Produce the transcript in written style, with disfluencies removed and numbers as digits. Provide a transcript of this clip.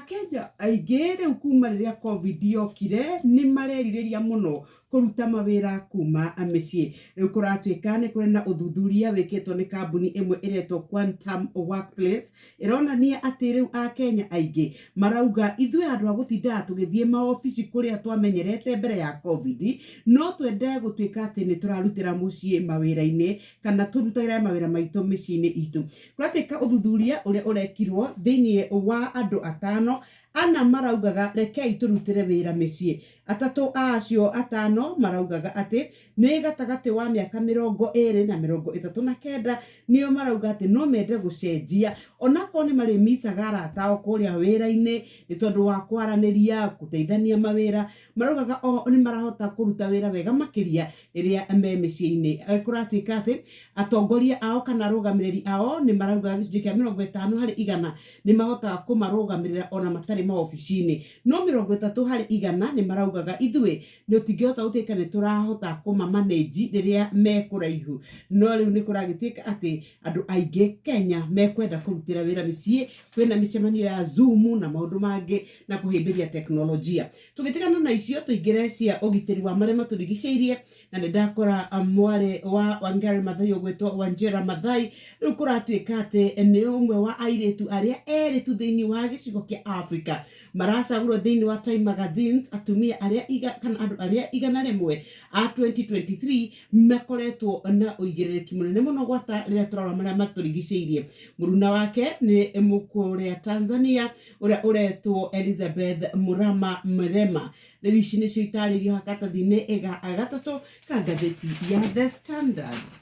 Akenya aingĩ rĩu kuma rĩrĩa COVID yokire nĩ marerirĩria mũno kũruta mawĩra kuma mĩciĩ. Rĩu kũratuĩka nĩ kũrĩ na ũthuthuria wĩkĩtwo nĩ kambuni ĩmwe ĩretwo Quantum Workplace, ĩronania atĩ rĩu Akenya aingĩ marauga ithuĩ handũ ha gũtindaga tũgĩthiĩ maobici kũrĩa twamenyerete mbere ya COVID, no twende gũtuĩka atĩ nĩ tũrarutĩra mũciĩ mawĩra-inĩ kana tũrutagĩre mawĩra maitũ mĩciĩ-inĩ itũ. Kũratuĩka ũthuthuria ũrĩa ũrekirwo thĩinĩ wa andũ atano, ana maraugaga rekei tũrutĩre wĩra mĩciĩ. Atatũ a acio atano maraugaga atĩ nĩ gatagatĩ wa mĩaka 29 na 39 nĩo marauga atĩ no mende gũcenjia, onakorwo nĩ marĩmicaga arata ao kũrĩa wĩra-inĩ nĩ tondũ wa kwaranĩria, gũteithania mawĩra. Maraugaga o nĩ marahota kũruta wĩra wega makĩria rĩrĩa me mĩciĩ-inĩ. Kũratuĩka atĩ atongoria ao kana arũgamĩrĩri ao nĩ marauga gĩcunjĩ kĩa 50% nĩ mahotaga kũmarũgamĩrĩra ona matarĩ maobici-inĩ, no 30% nĩ maraugaga ithuĩ tũtingĩhota gũtuĩka nĩ tũrahota kũmamanĩnji rĩrĩa me kũraihu. No rĩu nĩ kũragĩtuĩka atĩ andũ aingĩ Kenya mekwenda kũrutĩra wĩra mĩciĩ, kwĩna mĩcemanio ya Zoom na maũndũ mangĩ na kũhĩmbĩria teknolojia. Tũgĩtigana na icio, tũingĩre cia ũgitĩri wa marĩa matũrigicĩirie, na nĩ ndakora mwarĩ wa Wangari Maathai ũgwĩtwo Wanjera Maathai rĩu kũratuĩka atĩ nĩ ũmwe wa airĩtu arĩa erĩ tu thĩinĩ wa gĩcigo kĩa Africa maracagũrwo thĩinĩ wa Time Magazines atumia arĩa kana andũ arĩa 100 a 2023 makoretwo na ũigĩrĩrĩki mũnene mũno gwata rĩrĩa tũrarora marĩa matũrigicĩirie. Mũruna wake nĩ mũkũrĩa Tanzania ũrĩa ũretwo Elizabeth Murama Mrema. Rĩu ici nĩcio itarĩirio karatathi-inĩ ga gatatũ ka ngathĩti ya The Standard.